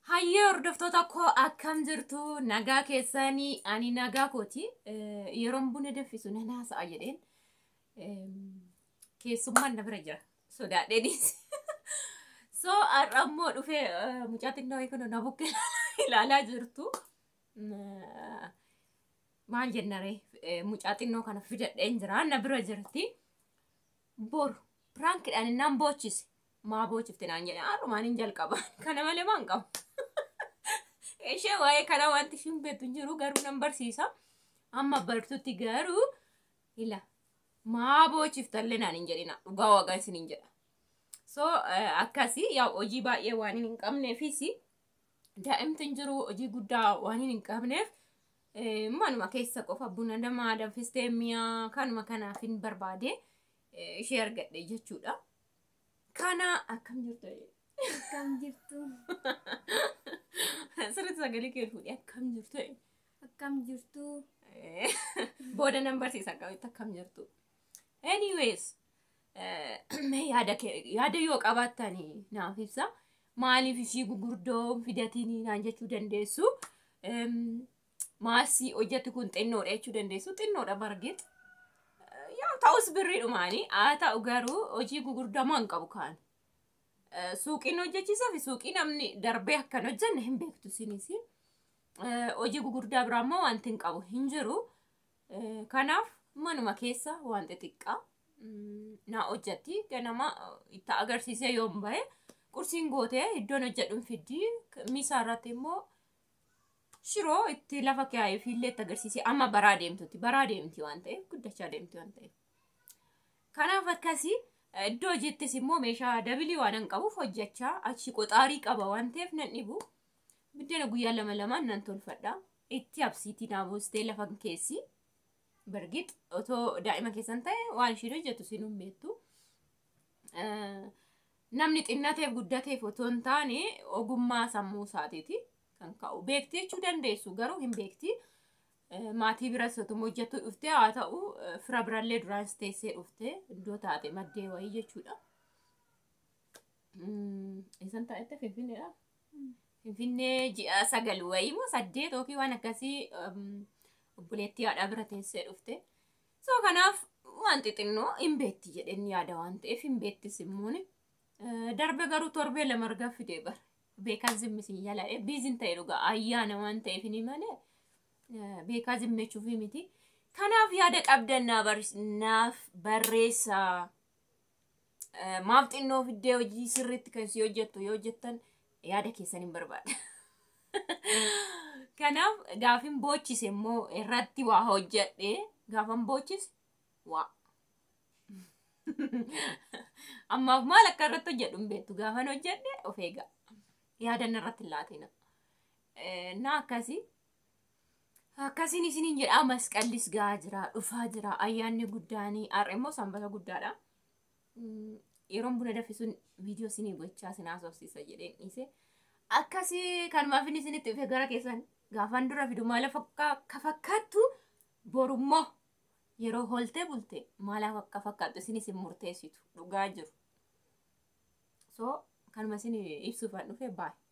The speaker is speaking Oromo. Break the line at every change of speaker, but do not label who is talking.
Hayyee hordoftoota koo, akkam jirtu? Nagaa keessanii? Ani nagaa kooti. Yeroon buna danfisu nan haasa'a jedheen keessummaan na bira jira. Sodaadheenis. So har'a immoo dhufee mucaa xinnoo kun na bukkee ilaalaa jirtu. Maal jennaree, mucaa xinnoo kana fidadheen jira, na bira jirti. Boru prankiidhaan innaan boochise. Maa boochifte naan jedhe, har'umaan hin jalqaba. Kana malee maan qabu? Ishee waa'ee kana wanti ishiin beektu hin jiru, garuu nan barsiisa. Amma bartutti garuu ila maa boochiftallee naan hin jedhina, dhugaa waaqaa isin hin jedha. So akkasii yaa, hojii baay'ee waan hin qabneefis, daa'imti hin jiru, hojii guddaa waan hin qabneef, manuma keessa qofa buna namaa danfistee mi'a kanuma kanaaf hin barbaade ishee argadhe jechuudha. Kana akkam jirtu?
Akkam jirtu?
Sirriitti sagalee kee fuudhee, akkam jirtu?
Akkam jirtu?
Booda nan barsiisa akkamitti akkam jirtu. Anyways, mee yaada yaada yoo qabaattanii naaf ibsa. Maaliif ishii gugurdoo fidatiin naan jechuu dandeessu. Maasii hojjetu kun xinnoodha jechuu dandeessu. Xinnoodha bargit. Yaa ta'us birriidhumaanii haa ta'u, garuu hojii gugurdaa maan qabu kaan. Suuqiin hojjechiisaa fi suuqii namni darbee akkan hojjenne hin beektu isinis. Hojii gugurdaa biraa immoo wanti hin qabu hin jiru. Kanaaf manuma keessa waan xixiqqaa naa hojjetti. Ganama itti agarsiisee yoon bahe qursiin gootee iddoon hojjedhuun fiddi. Misaa irratti immoo shiroo itti lafa kaa'ee fi illee itti agarsiisee amma baraa deemtutti, baraa deemti waan ta'eef, guddachaa deemti waan ta'eef. Kanaaf akkasii, iddoo hojiittis immoo meeshaa dabilii waan hin qabuuf hojjechaa achi qoxaarii qaba waan ta'eef nan dhibu. Biddeena guyyaa lama lamaan nan tolfadha. Itti absiitii naa buustee lafa keessi. Bargit otoo daa'ima keessan ta'e waan ishiin hojjettu siin hin beektu. Namni xinnateef guddateef otoo hin taane ogummaa sammuu isaatiiti kan ka'u. Beekti jechuu dandeessu, garuu hin beekti. Maatii biras otuma hojjettu dhuftee haa ta'u, fira birallee duraanis teessee dhuftee iddoo taate maddee wayii jechuudha. Eessan taa'ette? Finfinneedha. Finfinnee ji'a 9 wayii moo 8 yookiin waan akkasii obboleettii haadhaa bira teessee dhufte. So kanaaf waan xixinnoo hin beekti jedheen yaada waan ta'eef, hin beektis immoo. Darbe garuu torbee 2 argaa fidee bara. Beekaa zimmisin jala biizin ta'e, dhugaa ayyaana waan ta'eef ni malee beekaa zimmechuufi miti. Kanaaf yaada qabdan naaf barreessaa. Maaf xinnoo fiddee, hojii sirriitti kan si hojjettu yoo hojjettan yaada keessan hin barbaada. Kanaaf gaafin boochise immoo irratti waa hojjedhe, gaafan boochise waa. Ammaaf maal akka irratti hojjedhu hin beektu, gaafan hojjedhe of eega. Yaadan irratti hin laatina. Na akkasii. Akkasiin isiniin jedha, masqallis gahaa jira, dhufaa jira, ayyaanni guddaanii har'a immoo sanbata guddaadha. Yeroon buna danfisuun viidiyoo isinii gochaa isin haasofsiisa jedheen dhiise. Akkasii kanumaaf inni isinitti dhufe gara keessan gaafan dura fidu maal akka fakkaattu, borummoo yeroo holtee bulte maal akka fakkaattu isinis hin murteessitu, dhugaa jiru. So kanuma isin ibsuufan dhufe, baay'ee.